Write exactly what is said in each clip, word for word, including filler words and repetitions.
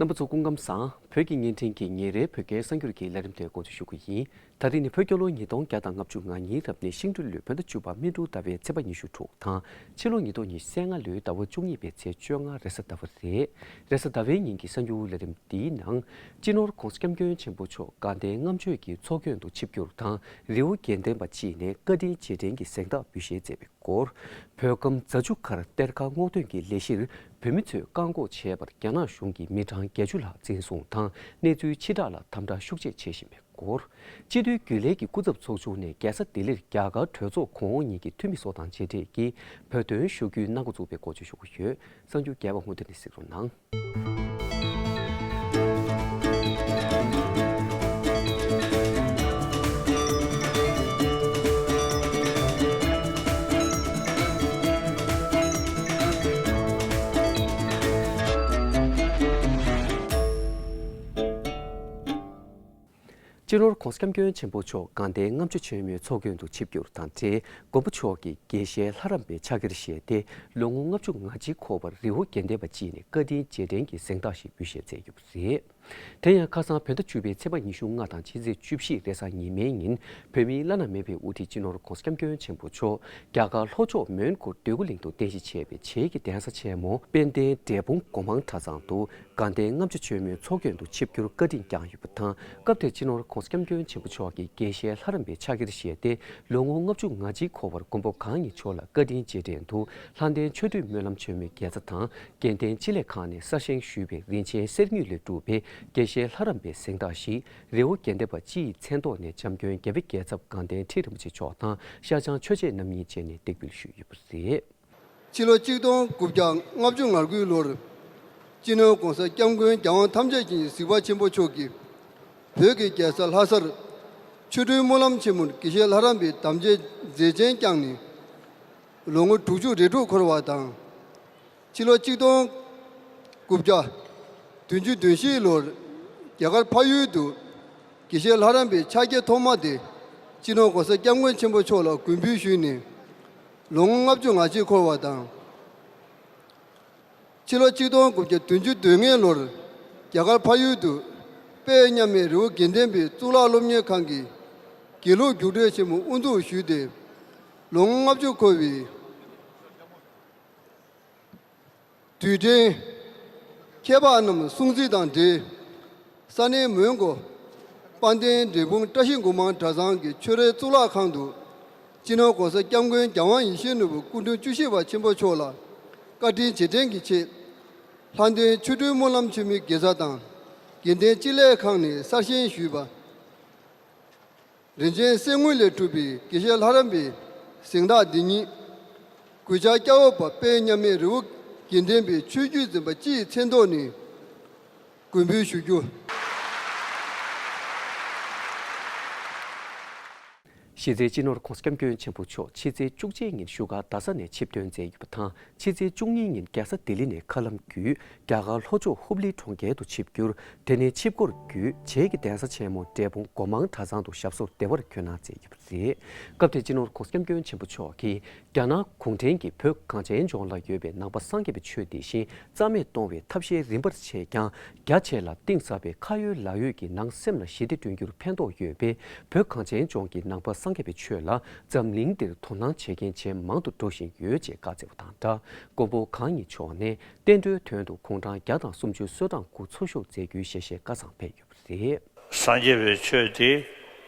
རྣམ་པ་ཚོ་སྐུ་ཁམས་བཟང་། བོད་ཀྱི་བརྙན་འཕྲིན་གྱི་ཉིན་རེའི་བོད་སྐད་གསར་འགྱུར་གྱི་ལས་རིམ་དེ་འགོ་འཛུགས་ཞུ་གི་ཡིན། ད་རིང་ནི་བོད་རྒྱལ་ལོ་ཉིས་སྟོང་བརྒྱ་དང་ལྔ་བཅུ་ང་གཉིས་རབ་གནས་ཤིང་སྦྲུལ་ལོའི་བོད་ཟླ་བཅུ་པ་སྨིན་དྲུག་ཟླ་བའི་ཚེས་པ་ཉི་ཤུ་དྲུག་དང་། ཕྱི་ལོ་ཉིས་སྟོང་ཉི་ཤུ་རྩ་ལྔ་ལོའི་ཟླ་བ་བཅུ་གཉིས་པའི་ཚེས་བཅོ་ལྔ་རེས་གཟའ་ཟླ་བ་རེད། རེས་གཟའ་ཟླ་བའི་ཉིན་གྱི་གསར་འགྱུར་ལས་རིམ་འདིའི་ནང་། སྤྱི་ནོར་༧གོང་ས་༧སྐྱབས་མགོན་ཆེན་པོ་མཆོག་དགའ་ལྡན་ལྔ་མཆོད་ཀྱི་ཚོགས་མགོན་དུ་ཆིབས་བསྒྱུར་དང་། རི་བོ་དགེ་ལྡན་པ་སྤྱི་ནས་བཀའ་དྲིན་རྗེས་དྲན་གྱི་གཟེངས་རྟགས་འབུལ་བཞེས་མཛད་པའི་སྐོར། བོད་ཁམས་རྫ་ཆུ་ཁར་གཏེར་ཁ་སྔོག་འདོན་གྱི་ལས་གཞིར་བོད་མི་ཚོས་བཀག་འགོག་བྱས་པར་རྒྱ་ནག་གཞུང་གིས་མི་གྲངས་བརྒྱད་ཅུ་ལྷག་འཛིན་བཟུང་དང་གནས་ཚུལ་ཕྱི་བསྒྲགས་ལ་དམ་དྲག་ཤུགས་ཆེ་བྱེད་བཞིན་པའི་སྐོར། སྤྱི་འཐུས་རྒྱུན་ལས་ཀྱི་སྐུ་ཚབ་ཚོགས་ཆུང་ནས་རྒྱལ་ས་ལྡི་ལིར་རྒྱ་གར་གྲོས་ཚོགས་གོང་འོག་གཉིས་ཀྱི་འཐུས་མི་ཚོ་དང་མཇལ་འཕྲད་ཀྱིས་བོད་དོན་ཞུ་སྐུལ་གནང་འགོ་བཙུགས་པའི་སྐོར་བརྗོད་ཞུ་གི་ཡོད། གསར་འགྱུར་རྒྱས་པ་སྔོན་དུ་ནས་གཟིགས་རོགས་གནང་། སྤྱི་ནོར་༧གོང་ས་༧སྐྱབས་མགོན་ཆེན་པོ་མཆོག་དགའ་ལྡན་ལྔ་མཆོད་ཆེན་མོའི་ཚོགས་མགོན་དུ་ཆིབས་བསྒྱུར་དང་འབྲེལ། མགོན་པོ་མཆོག་གིས་དགེ་བཤེས་ལྷ་རམས་པའི་ཕྱག་འཁྱེར་བཞེས་ཏེ། ལོ་ངོ་ལྔ་བཅུ་ང་གཅིག་འཁོར་བར་རི་བོ་དགེ་ལྡན་པ་སྤྱི་ནས་བཀའ་དྲིན་རྗེས་དྲན་གྱི་གཟེངས་རྟགས་ཤིག་འབུལ་བཞེས་མཛད་ཡོད་པ་རེད། དེ་ཡང་ཁ་སང་བོད་ཟླ་བཅུ་པའི་ཚེས་པ་ཉི་ཤུ་ལྔ་དང་ཕྱི་ཚེས་བཅུ་བཞི་རེས་གཟའ་ཉི་མའི་ཉིན། བོད་མིའི་བླ་ན་མེད་པའི་དབུ་ཁྲིད་སྤྱི་ནོར་༧གོང་ས་༧སྐྱབས་མགོན་ཆེན་པོ་མཆོག་རྒྱ་གར་ལྷོ་ཕྱོགས་མོན་གྷོ་འདོད་རྒུ་གླིང་དུ་རྟེན་གཞི་བྱས་པའི་བྱེས་ཀྱི་གདན་ས་ཆེན་མོ་དཔལ་ལྡན་འབྲས་སྤུངས་སྒོ་མང་གྲྭ་ཚང་དུ། དགའ་ལྡན་ལྔ་མཆོད་ཆེན་མོའི་ཚོགས་མགོན་དུ་ཆིབས་བསྒྱུར་བཀའ་དྲིན་བསྐྱངས་ཡོད་པ་དང་། སྐབས་དེར་སྤྱི་ནོར་༧གོང་ས་༧སྐྱབས་མགོན་ཆེན་པོ་མཆོག་གིས་དགེ་བཤེས་ལྷ་རམས་པའི་ཕྱག་འཁྱེར་བཞེས་ཏེ། ལོ་ངོ་ལྔ་བཅུ་ང་གཅིག་འཁོར་བར་མགོན་པོ་གང་ཉིད་མཆོག་ལ་བཀའ་དྲིན་རྗེས་དྲན་དུ་ལྷ་ལྡན་ཆོ་འཕྲུལ་སྨོན་ལམ་ཆེན་མོའི་དགེ་རྩ་དང་། དགེ་ལྡན་སྤྱི་ལས་ཁང་ནས་གསར་བཞེངས་ཞུས་པའི་རིན་ཆེན་གསེར་དངུལ་ལས་གྲུབ་པའི་དགེ་བཤེས་ལྷ་རམས་པའི་གཟེངས་རྟགས་ཤིག་རི་བོ་དགེ་ལྡན་པ་སྤྱི་ཡི་མཚན་ཐོག་ནས་འཇམ་མགོན་རྒྱལ་བའི་རྒྱལ་ཚབ་དགའ་ལྡན་ཁྲི་རིན་པོ་ཆེ་མཆོག་དང་ཤར་བྱང་ཆོས་རྗེ་རྣམ་གཉིས་བཅས་ནས་འདེགས་འབུལ་ཞུས་ཡོད་པ་རེད། ཕྱི་ལོ་ཆིག་སྟོང་དགུ་བརྒྱ་ལྔ་བཅུ་ང་དགུའི་ལོར། སྤྱི་ནོར་༧གོང་ས་༧སྐྱབས་མགོན་རྒྱལ་དབང་ཐམས་ཅད་མཁྱེན་ཅིང་གཟིགས་པ་ཆེན་པོ་མཆོག་གིས། བོད་ཀྱི་རྒྱལ་ས་ལྷ་སར། ཆོ་འཕྲུལ་སྨོན་ལམ་ཆེན་མོར་དགེ་བཤེས་ལྷ་རམས་པའི་དམ་བཅའི་མཛད་ཆེན་བསྐྱངས་ནས། ལོ་ངོ་དྲུག་ཅུ་རེ་དྲུག་འཁོར་བ་དང་། ཕྱི་ལོ་ཆིག་སྟོང་དགུ་བརྒྱ་བདུན་ཅུ་དོན་བཞིའི་ལོར། རྒྱ་གར་འཕགས་ཡུལ་དུ། དགེ་བཤེས་ལྷ་རམས་པའི་ཕྱག་འཁྱེར་ཐོག་མ་དེ། སྤྱི་ནོར་༧གོང་ས་༧སྐྱབས་མགོན་ཆེན་པོ་མཆོག་ལ་མགོན་འབུལ་ཞུས་ནས། ལོ་ངོ་ལྔ་བཅུ་ང་གཅིག་འཁོར་བ་དང་། ཕྱི་ལོ་ཆིག་སྟོང་དགུ་བརྒྱ་བདུན་ཅུ་དོན་ལྔའི་ལོར། རྒྱ་གར་འཕགས་ཡུལ་དུ། དཔལ་མཉམ་མེད་རི་བོ་དགེ་ལྡན་པའི་གཙུག་ལག་སློབ་གཉེར་ཁང་གི་དགེ་ལུགས་རྒྱུགས་སྤྲོད་ཆེན་མོ་དབུ་འཛུགས་ཞུས་ཏེ། ལོ་ངོ་ལྔ་བཅུ་འཁོར་བའི་དུས་དྲན། མཁས་པ་རྣམས་སྲུང་བརྩི་དང་འབྲེལ། ས་གནས་མོན་གྷོ། དཔལ་ལྡན་འབྲས་སྤུངས་བཀྲ་ཤིས་སྒོ་མང་གྲྭ་ཚང་གི་ཆོས་རའི་གཙུག་ལག་ཁང་དུ། སྤྱི་ནོར་༧གོང་ས་༧སྐྱབས་མགོན་རྒྱལ་དབང་ཡིད་བཞིན་ནོར་བུ་སྐུ་ཕྲེང་བཅུ་བཞི་པ་ཆེན་པོ་མཆོག་ལ་བཀའ་དྲིན་རྗེས་དྲན་གྱི་ཆེད། ལྷ་ལྡན་ཆོ་འཕྲུལ་སྨོན་ལམ་ཆེན་མོའི་དགེ་རྩ་དང་། དགེ་ལྡན་སྤྱི་ལས་ཁང་ནས་གསར་བཞེངས་ཞུས་པ། རིན་ཆེན་གསེར་དངུལ་ལས་གྲུབ་པའི་དགེ་བཤེས་ལྷ་རམས་པའི་གཟེངས་རྟགས་འདི་ཉིད། གུས་ཕྱག་སྐྱབས་འོག་པ་དཔལ་མཉམ་མེད་རི་བོ་དགེ་ལྡན་པའི་ཆོས་བརྒྱུད་འཛིན་པ་སྤྱི་ཡི་མཚན་ཐོག་ནས་མགོན་འབུལ་ཞུ་རྒྱུ། གཞི་རྩའི་སྤྱི་ནོར་༧གོང་ས་༧སྐྱབས་མགོན་ཆེན་པོ་མཆོག་ཕྱི་ཚེས་བཅུ་གཅིག་ཉིན་བཞུགས་སྒར་རྡ་ས་ནས་ཆིབས་ཐོན་མཛད་ཡོད་པ་དང་། ཕྱི་ཚེས་བཅུ་གཉིས་ཉིན་རྒྱལ་ས་ལྡི་ལི་ནས་མཁའ་ལམ་བརྒྱུད། རྒྱ་གར་ལྷོ་ཕྱོགས་ཧུབ་ལི་གྲོང་ཁྱེར་དུ་ཆིབས་བསྒྱུར། དེ་ནས་ཆིབས་འཁོར་བརྒྱུད། བྱེས་ཀྱི་གདན་ས་ཆེན་མོ་འབྲས་སྤུངས་སྒོ་མང་གྲྭ་ཚང་དུ་ཞབས་སོར་བདེ་བར་འཁོད་གནང་མཛད་ཡོད་པ་རེད། སྐབས་དེར་སྤྱི་ནོར་༧གོང་ས་༧སྐྱབས་མགོན་ཆེན་པོ་མཆོག་གིས། རྒྱ་ནག་གུང་ཁྲན་གྱིས་བོད་གངས་ཅན་ལྗོངས་ལ་ཡོད་པའི་ནང་པ་སངས་རྒྱས་པའི་ཆོས་དེ་བཞིན་རྩ་མེད་གཏོང་བའི་ཐབས་ཤེས་རིམ་པར་བྱས་ཀྱང་། རྒྱ་ཆེ་ལ་གཏིང་ཟབ་པའི་ཁ་ཡོད་ལག་ཡོད་ཀྱི་ནང་སེམས་ལ་ཞི་བདེ་བསྐྲུན་རྒྱུར་ཕན་ཐོགས་ཡོད་པས། བོད་གངས་ཅན་ལྗོངས་ཀྱི་ནང་པ་སངས་རྒྱས་པའི་ཆོས་ལ་འཛམ་གླིང་འདིར་དོ་སྣང་བྱེད་མཁན་ཇེ་མང་དུ་འགྲོ་བཞིན་ཡོད་ཅེས་བཀའ་སྩལ་བ་དང་སྦྲགས། མགོན་པོ་གང་ཉིད་མཆོག་ནས་བསྟན་འགྲོའི་དོན་དུ་དགུང་གྲངས་བརྒྱ་དང་སུམ་ཅུ་གསོལ་གྲངས་དགུ་འཚོ་བཞུགས་མཛད་རྒྱུའི་ཞལ་བཞེས་བཀའ་བཟང་ཕེབས་ཡོད་པ་རེད། སངས་རྒྱས་པའི་ཆོས་དེ།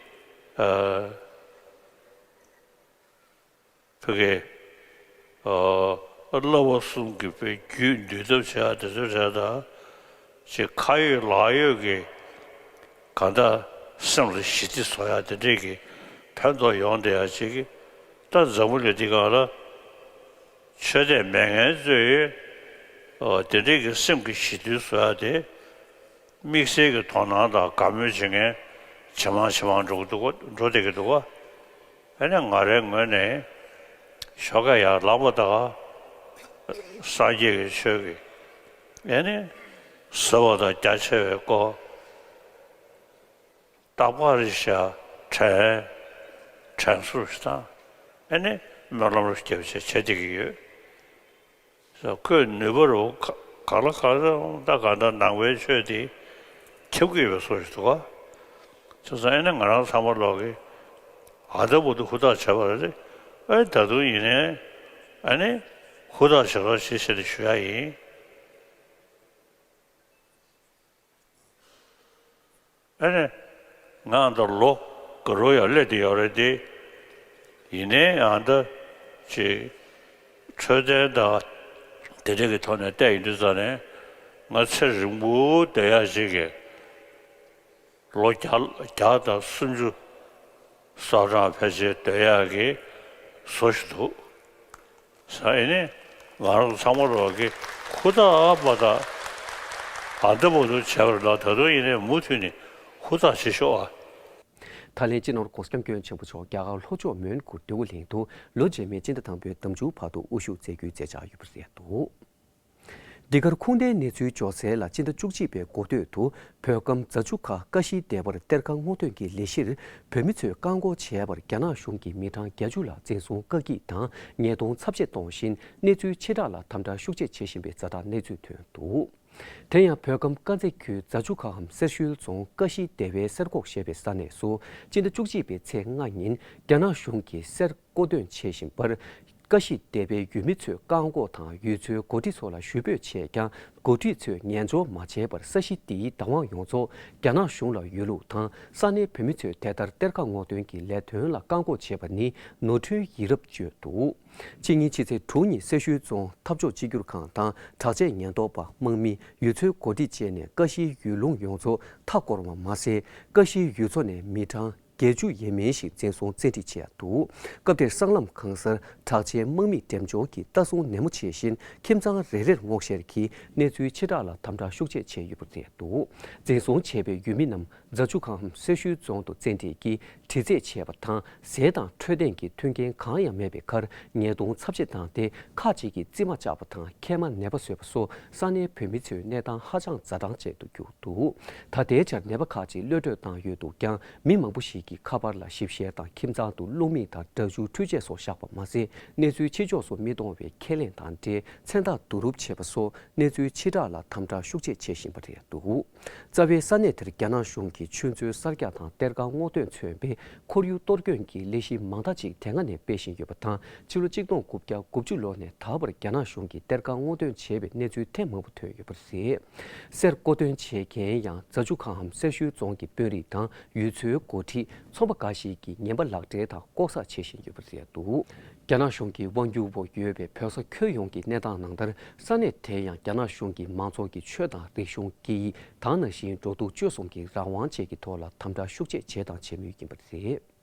ཨ། ཕ་གི། ཨ། བསླབ་པ་གསུམ་གྱི་དཔེ་རྒྱུད་འདུལ་ཐབས་བྱེད་ཡ་དེ་ཚོ་རེད་ད། ཅིག་ཁ་ཡོད་ལག་ཡོད་ཀྱི། གང་ལྟར་སེམས་ལ་ཞི་བདེ་བཟོ་ཡ་དེ་འདྲས་ཀྱི་ཕན་ཐོགས་ཡོང་བསྡད་ཡ་ཅིག་གི། ད་འཛམ་བུ་གླིང་འདི་སྒང་ལ། ཆོས་དད་མེད་མཁན་ཚོས། ཨོ། དེ་འདྲས་ཀྱི་སེམས་ཀྱི་ཞི་དུལ་བཟོ་ཡ་དེ། དམིགས་བསལ་གྱི་དོ་སྣང་དང་དགའ་མོས་བྱེད་མཁན་ཇེ་མང་ཇེ་མང་འགྲོ་གི་འདུག་ག་འགྲོ་བསྡད་ཀྱི་འདུག་ག་ཨ་ནི་ང་རའི་ངོས་ནས་ཞོགས་ཀས་ཡར་ལངས་པ་དང་སངས་རྒྱས་ཀྱི་ཆོས་ཀྱི་ཨ་ནི་ཟབ་པ་དང་རྒྱ་ཆེ་བའི་སྐོར། རྟག་པར་ཞག་དྲན། དྲན་གསོ་ཞིག་དང་། ཨ་ནི་སྨོན་ལམ་རྒྱབ་བྱས་བྱས་བསྡད་ཀྱི་ཡོད། ཁོས་ནུས་པ་རུ་ཁ་ ག་ལ་ག་ལ་ད་ག་འདྲ་ནང་པའི་ཆོས་དེ་ཁྱབ་ཀྱི་ཡོད་པའི་བཟོ་ཞིག་འདུག་ག་བྱས་ཙང་ཨེ་ནས་ང་རང་ཚང་མ་ལོག་གི་ཨ་ད་བར་དུ་ཧུར་ཐག་བྱས་པ་རེད། ཨེ་ད་དུང་ཡིན་ནའི་ཨ་ནི་ཧུར་ཐག་བྱེད་རོགས་བྱེད་ཞེས་ནས་ཞུ་ཡ་ཡིན། ཨ་ནི་ང་འདིར་ལོ་དགུ་རུ་ཡང་སླེབས་བསྡད་ཡོད་རེད་དེ། ཡིན་ནའི་ཨ་ད་ཅིག་འཕྲོད་བསྟེན་དང་དེ་འདྲ་གི་ཐོག་ནས་བལྟས་ཡོང་དུས་ཙ་ནས་ང་ཚེ་རིང་པོ་བསྡད་ཡག་ཅིག་གི་ལོ་བརྒྱ་བརྒྱ་དང་སུམ་ཅུ་སོ་གྲངས་ཕལ་ཆེར་སྡོད་ཡག་གི་བཟོ་ཞིག་འདུག་ས་ཨེ་ནི་ང་རང་ཚང་མ་རོགས་ཀྱི་ཧུར་ཐག་མ་ཐག་ཨ་འདི་མོ་འདུག་བྱས་པ་རེད་ལ། ད་དུང་ཡིན་ནའི་མུ་མཐུད་ནས་ཧུར་ཐག་བྱེད་ཤོག་ཨ། ད་ལན་སྤྱི་ནོར་༸གོང་ས་༸སྐྱབས་མགོན་ཆེན་པོ་མཆོག་རྒྱ་གར་ལྷོ་ཕྱོགས་མོན་གྷོ་འདོད་རྒུ་གླིང་དུ་ལོ་རྗེས་མའི་སྤྱི་ཟླ་དང་པོའི་ཟླ་མཇུག་བར་དུ་དབུ་བཞུགས་མཛད་རྒྱུའི་མཛད་འཆར་ཡོད་པ་རེད་འདུག་འདི་གར་ཁུངས་ལྡན་གནས་ཚུལ་འབྱོར་གསལ་ལ། སྤྱི་ཟླ་བཅུ་གཅིག་པའི་འགོ་སྟོད་དུ་བོད་ཁམས་རྫ་ཆུ་ཁ་ཀ་ཤིའི་སྡེ་བར་གཏེར་ཁ་སྔོག་འདོན་གྱི་ལས་གཞིར་བོད་མི་ཚོས་བཀག་འགོག་བྱས་པར་རྒྱ་ནག་གཞུང་གིས་མི་གྲངས་བརྒྱད་ཅུ་ལ་འཛིན་བཟུང་བཀག་སྐྱིལ་དང་ཉེས་རྡུང་ཚབས་ཆེ་གཏོང་བཞིན་གནས་ཚུལ་ཕྱི་བསྒྲགས་ལ་དམ་དྲག་ཤུགས་ཆེ་བྱེད་བཞིན་པའི་ཛ་དྲག་གནས་ཚུལ་ཐོན་འདུག་དེ་ཡང་བོད་ཁམས་དཀར་མཛེས་ཁུལ་རྫ་ཆུ་ཁའམ་སེར་ཤུལ་རྫོང་ཀ་ཤིའི་སྡེ་བའི་སེར་ཁོག་ཞེས་པའི་ས་གནས་སུ་སྤྱི་ཟླ་བཅུ་གཅིག་པའི་ཚེས་ལྔ་ཉིན་རྒྱ་ནག་གཞུང་གིས་གསེར་བརྐོ་འདོན་བྱེད་བཞིན་པར། ཀ་ཤི་སྡེ་བའི་ཡུལ་མི་ཚོས་བཀག་འགོག་དང་ཡུལ་ཚོའི་འགོ་ཁྲིད་ཚོ་ལ་ཞུ་འབོད་བྱས་ཀྱང་འགོ་ཁྲིད་ཚོས་ཉན་འཇོག་མ་བྱས་པར་ས་གཞི་དེའི་བདག་དབང་ཡོངས་རྫོགས་རྒྱ་ནག་གཞུང་ལ་ཡོད་ལུགས་དང་། ས་གནས་བོད་མི་ཚོས་དེ་ལྟར་གཏེར་ཁ་སྔོག་འདོན་གྱི་ལས་དོན་ལ་བཀག་འགོག་བྱས་པ་ནི་ནོར་འཁྲུལ་ཡིན་རབས་བརྗོད་འདུག་ཕྱི་ཉིན་ཕྱི་ཚེས་དྲུག་ཉིན་སེར་ཤུལ་རྫོང་འཐབ་ཕྱོགས་གཅིག་གྱུར་ཁང་དང་དྲག་ཆས་ཉེན་རྟོག་པ། དམག་མི། ཡུལ་ཚོའི་འགོ་ཁྲིད་བཅས་ནས་ཀ་ཤིའི་ཡུལ་ལུང་ཡོངས་རྫོགས་མཐའ་བསྐོར་བ་མ་ཟད། ཀ་ཤིའི་ཡུལ་ཚོ་ནས་མི་གྲངས་བརྒྱད་ཅུ་ཡས་མས་ཤིག་འཛིན་བཟུང་བཙན་ཁྲིད་བྱས་འདུག་སྐབས་དེར་སྲང་ལམ་གང་སར་དྲག་ཆས། དམག་མིས་འགྲེམས་འཇོག་གིས་ལྟ་སྲུང་ནན་མོ་བྱས་ཤིང་། ཁྱིམ་ཚང་རེ་རེར་སྔོག་བཤེར་གྱིས་གནས་ཚུལ་ཕྱི་བསྒྲགས་ལ་དམ་དྲག་ཤུགས་ཆེ་བྱས་ཡོད་པ་རེད་འདུག་འཛིན་བཟུང་བྱས་པའི་ཡུལ་མི་རྣམས་རྫ་ཆུ་ཁའམ་སེར་ཤུལ་རྫོང་དུ་བཙན་ཁྲིད་ཀྱིས་དྲི་རྩད་བྱས་པ་དང་། ཟས་དང་འཕྲོད་བསྟེན་གྱི་མཐུན་རྐྱེན་གང་ཡང་མེད་པའི་ཁར་ཉེས་རྡུང་ཚབས་ཆེ་བཏང་སྟེ། ཁག་ཅིག་གིས་རྩིས་མ་བཅག་པ་དང་། མཁལ་མ་ནད་པ་བཟོས་པ་སོགས་ས་གནས་བོད་མི་ཚོའི་གནས་སྟངས་ཧ་ཅང་ཛ་དྲག་ཅན་དུ་གྱུར་འདུག་ད་ལྟའི་ཆར་ནད་པ་ཁག་ཅིག་གློད་གྲོལ་བཏང་ཡོད་འདུག་ཀྱང་། མི་མང་པོ་ཞིག་གིས་ཁ་པར་ལ་ཞིབ་བཤེར་དང་། ཁྱིམ་ཚང་དུ་བླུགས་མི་དང་སྦྲག་ཆུ་འཕྲུལ་ཆས་སོགས་བཞག་པ་མ་ཟད། གནས་ཚུལ་ཕྱི་ཕྱོགས་སུ་མི་གཏོང་བའི་ཁས་ལེན་དང་འབྲེལ་མཚན་རྟགས་བསྡུ་རུབ་བྱེད་པ་སོགས་གནས་ཚུལ་ཕྱི་བསྒྲགས་ལ་དམ་དྲག་ཤུགས་ཆེ་བྱེད་བཞིན་པ་རེད་འདུག་རྩ་བའི་ས་གནས་དེར་རྒྱ་ནག་གཞུང་གིས་ཆུ་མཛོད་གསར་རྒྱག་དང་གཏེར་ཁ་སྔོག་འདོན་མཚོན་པའི་ཁོར་ཡུག་གཏོར་སྐྱོན་གྱི་ལས་གཞི་མང་དག་ཅིག་དེ་སྔ་ནས་སྤེལ་བཞིན་ཡོད་པ་དང་། ཕྱི་ལོ་གཅིག་སྟོང་དགུ་བརྒྱ་དགུ་བཅུ་ལོ་ནས་ད་བར་རྒྱ་ནག་གཞུང་གིས་གཏེར་ཁ་སྔོག་འདོན་བྱས་པའི་གནས་ཚུལ་ཐེངས་མང་པོ་ཐོན་ཡོད་པ་རེད། གསེར་བརྐོ་འདོན་བྱེད་མཁན་ཡང་རྫ་ཆུ་ཁའམ་སེར་ཤུལ་རྫོང་གི་དཔོན་རིགས་དང་ཡུལ་ཚོའི་འགོ་ཁྲིད། ཚོང་པ་འགའ་ཞིག་གིས་ངན་པ་ལག་སྦྲེལ་དང་ལྐོག་ཟ་བྱེད་བཞིན་ཡོད་པ་རེད་འདུག་རྒྱ་ནག་གཞུང་གི་དབང་སྒྱུར་འོག་ཡོད་པའི་བོད་ས་ཁྱོན་ཡོངས་ཀྱི་གནས་སྟངས་ནང་ལྟར། ས་གནས་དེ་ཡང་རྒྱ་ནག་གཞུང་གིས་མང་ཚོགས་ཀྱི་ཆོས་དང་རིག་གཞུང་། སྐད་ཡིག་དེ་ནང་བཞིན་འགྲོ་འདུག་སྤྱོད་གསུམ་གྱི་རང་དབང་བཅས་ཀྱི་ཐོག་ལ་དམ་དྲག་ཤུགས་ཆེ་བྱས་དང་བྱེད་མུས་ཡིན་པ་རེད།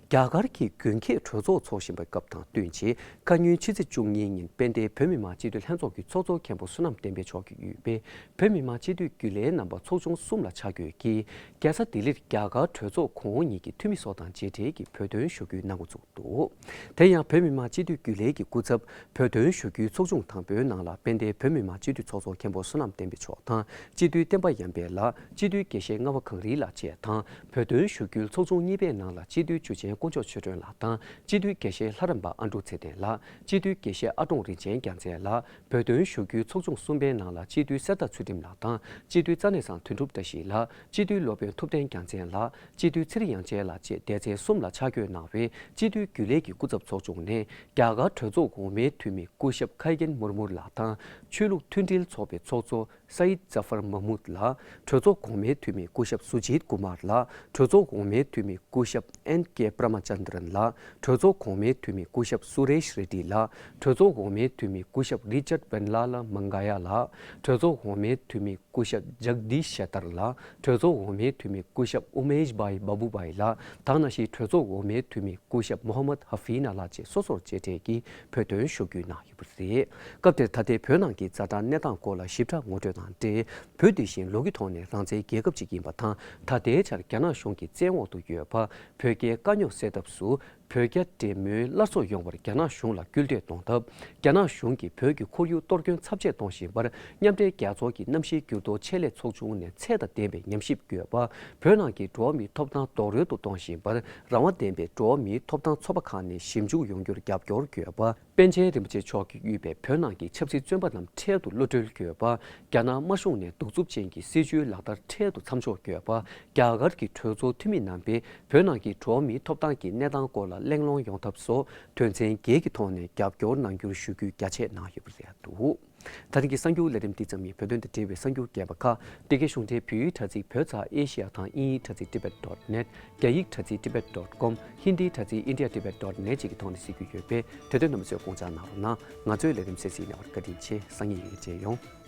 རྒྱ་གར་གྱི་དགུན་ཁའི་གྲོས་ཚོགས་འཚོགས་བཞིན་པའི་སྐབས་དང་བསྟུན་བྱས། ཁ་ཉིན་ཕྱི་ཚེས་བཅུ་གཉིས་ཉིན་དཔལ་ལྡན་བོད་མི་མང་སྤྱི་འཐུས་ལྷན་ཚོགས་ཀྱི་ཚོགས་གཙོ་མཁན་པོ་བསོད་ནམས་བསྟན་འཕེལ་མཆོག་གིས་དབུས་པའི་བོད་མི་མང་སྤྱི་འཐུས་རྒྱུན་ལས་རྣམ་པ་ཚོགས་ཆུང་གསུམ་ལ་ཆ་བགོས་ཀྱིས། རྒྱལ་ས་ལྡི་ལིར་རྒྱ་གར་གྲོས་ཚོགས་གོང་འོག་གཉིས་ཀྱི་འཐུས་མི་སོགས་དང་མཇལ་འཕྲད་ཀྱིས་བོད་དོན་ཞུ་སྐུལ་གནང་འགོ་བཙུགས་འདུག་དེ་ཡང་བོད་མི་མང་སྤྱི་འཐུས་རྒྱུན་ལས་ཀྱི་སྐུ་ཚབ། བོད་དོན་ཞུ་སྐུལ་ཚོགས་ཆུང་དང་པོའི་ནང་ལ་དཔལ་ལྡན་བོད་མི་མང་སྤྱི་འཐུས་ཚོགས་གཙོ་མཁན་པོ་བསོད་ནམས་བསྟན་འཕེལ་མཆོག་དང་། སྤྱི་འཐུས་བསྟན་པ་ཡར་འཕེལ་ལགས། སྤྱི་འཐུས་དགེ་བཤེས་རྔ་བ་གངས་རི་ལགས་བཅས་དང་། བོད་དོན་ཞུ་སྐུལ་ཚོགས་ཆུང་གཉིས་པའི་ནང་ལ་སྤྱི་འཐུས་འཇུ་ཆེན་དཀོན་མཆོག་ཆོས་སྒྲོན་ལགས་དང་། སྤྱི་འཐུས་དགེ་བཤེས་ལྷ་རམས་པ་ཨ་འབྲུག་ཚེ་བརྟན་ལགས། སྤྱི་འཐུས་དགེ་བཤེས་ཨ་ཀྲོང་རིན་ཆེན་རྒྱལ་མཚན་ལགས། བོད་དོན་ཞུ་སྐུལ་ཚོགས་ཆུང་གསུམ་པའི་ནང་ལ་སྤྱི་འཐུས་གསེར་རྟ་ཚུལ་ཁྲིམས་ལགས་དང་། སྤྱི་འཐུས་རྩ་གནས་ཚང་དོན་གྲུབ་བཀྲ་ཤིས་ལགས། སྤྱི་འཐུས་སློབ་དཔོན་ཐུབ་བསྟན་རྒྱལ་མཚན་ལགས། སྤྱི་འཐུས་ཚེ་རིང་དབྱངས་ཅན་ལགས་བཅས་སྡེ་ཚན་གསུམ་ལ་ཆ་བགོས་གནང་བའི་སྤྱི་འཐུས་རྒྱུན་ལས་ཀྱི་སྐུ་ཚབ་ཚོགས་ཆུང་ནས། རྒྱ་གར་གྲོས་ཚོགས་འོག་མའི་འཐུས་མི་སྐུ་ཞབས་ཁའི་གེན་མུར་མུར་ལགས་དང་། ཆོས་ལུགས་མཐུན་སྒྲིལ་ཚོགས་པའི་ཚོགས་གཙོ་སའིད་ཛ་ཧྥར་མཱ་མུད་ལགས། གྲོས་ཚོགས་གོང་མའི་འཐུས་མི་སྐུ་ཞབས་སུ་ཇིད་ཀུ་མར་ལགས། གྲོས་ཚོགས་འོག་མའི་འཐུས་མི་སྐུ་ཞབས་ཨེན་ཀེ་པྲ་མ་ཅན་དྲན་ལགས། གྲོས་ཚོགས་གོང་མའི་འཐུས་མི་སྐུ་ཞབས་སུ་རེཤ་རེ་ཏི་ལགས། གྲོས་ཚོགས་འོག་མའི་འཐུས་མི་སྐུ་ཞབས་རི་ཅར་བན་ལ་ལ་མང་ག་ཡ་ལགས། གྲོས་ཚོགས་འོག་མའི་འཐུས་མི་སྐུ་ཞབས་ཇག་དིཤ་ཤེ་ཏར་ལགས། གྲོས་ཚོགས་འོག་མའི་འཐུས་མི་སྐུ་ཞབས་ཨུ་མེཤ་བྷའི་བྷ་བྷུ་བྷའི་ལགས། དེ་ནང་བཞིན་གྲོས་ཚོགས་འོག་མའི་འཐུས་མི་སྐུ་ཞབས་མོ་ཧ་མད་ཧ་ཧྥི་ན་ལགས་བཅས་སོ་སོར་མཇལ་འཕྲད་ཀྱིས་བོད་དོན་ཞུ་སྐུལ་གནང་ཡོད་པ་རེད། སྐབས་དེར་ད་ལྟའི་བོད་ནང་གི་ཛ་དྲག་གནས་སྟངས་སྐོར་ལ་ཞིབ་ཕྲ་ངོ་སྤྲོད་དང་འབྲེལ། བོད་འདི་བཞིན་ལོ་རྒྱུས་ཐོག་ནས་རང་བཙན་རྒྱལ་ཁབ་ཅིག་ཡིན་པ་དང་། ད་ལྟའི་ཆར་རྒྱ་ནག་གཞུང་གི་བཙན་འོག་ཏུ་ཡོད་པ། བོད་རྒྱའི་དཀའ་རྙོག་སེལ་ཐབས་སུ། བོད་རྒྱ་འབྲེལ་མོལ་སླར་གསོ་ཡོང་བར་རྒྱ་ནག་གཞུང་ལ་སྐུལ་འདེད་གཏོང་ཐབས། རྒྱ་ནག་གཞུང་གིས་བོད་ཀྱི་ཁོར་ཡུག་གཏོར་སྐྱོན་ཚབས་ཆེ་གཏོང་བཞིན་པར། མཉམ་འབྲེལ་རྒྱལ་ཚོགས་ཀྱི་གནམ་གཤིས་འགྱུར་ལྡོག་ཆེད་ལས་ཚོགས་ཆུང་ནས་ཚད་དང་ལྡན་པའི་ཉམས་ཞིབ་བཀོད་པ། བོད་ནང་གི་འགྲོ་བ་མིའི་ཐོབ་ཐང་རྡོག་རོལ་དུ་གཏོང་བཞིན་པར། རང་དབང་ལྡན་པའི་འགྲོ་བ་མིའི་ཐོབ་ཐང་ཚོགས་པ་ཁག་ནས་ཞིབ་འཇུག་ཡོང་རྒྱུར་རྒྱབ་སྐྱོར་བཀོད་པ། པཎ་ཆེན་རིན་པོ་ཆེ་མཆོག་གིས་དབུས་པའི་བོད་ནང་གི་ཆབ་སྲིད་བཙོན་པ་རྣམས་འཕྲལ་དུ་གློད་གྲོལ་བཀོད་པ། རྒྱ་ནག་དམར་གཞུང་ནས་གདུག་རྩུབ་ཅན་གྱི་སྲིད་བྱུས་ལག་བསྟར་འཕྲལ་དུ་མཚམས་འཇོག་བཀོད་པ། རྒྱ་གར་གྱི་གྲོས་ཚོགས་འཐུས་མི་རྣམ་པས་བོད་ནང་གི་འགྲོ་བ་མིའི་ཐོབ་ཐང་གི་གནས་སྟངས་སྐོར་ལ་གླེང་སློང་ཡོང་ཐབས་སོགས་དོན་ཚན་བརྒྱད་ཀྱི་ཐོག་ནས་རྒྱབ་སྐྱོར་གནང་རྒྱུར་ཞུ་སྐུལ་རྒྱ་ཆེ་གནང་ཡོད་པ་རེད་འདུག། ད་ཐེངས་ཀྱི་གསར་འགྱུར་ལས་རིམ་འདི་ཙམ་ཡིན། བོད་དོན་དང་འབྲེལ་བའི་གསར་འགྱུར་རྒྱས་པ་ཁག་བདེ་སྐྱིད་གཞུང་འབྲེལ་བོད་ཡིག་དྲ་ཚིགས་བོད་ཚགས་ཨེ་ཤི་ཡ་དང་དབྱིན་ཡིག་དྲ་ཚིགས་tibet dot net། རྒྱ་ཡིག་དྲ་ཚིགས་tibet dot com། ཧིན་དིའི་དྲ་ཚིགས་india tibet dot net བཅས་ཀྱི་ཐོག་ནས་གཟིགས་རྒྱུ་ཡོད་པས། དེ་དོན་རྣམ་པ་ཚོས་དགོངས་འཇགས་གནང་རོགས་གནང་། ང་ཚོའི་ལས་རིམ་གསན་གཟིགས་གནང་བར་བཀའ་དྲིན་ཆེ། སང་ཉིན་ཡང་མཇལ་ཡོང་།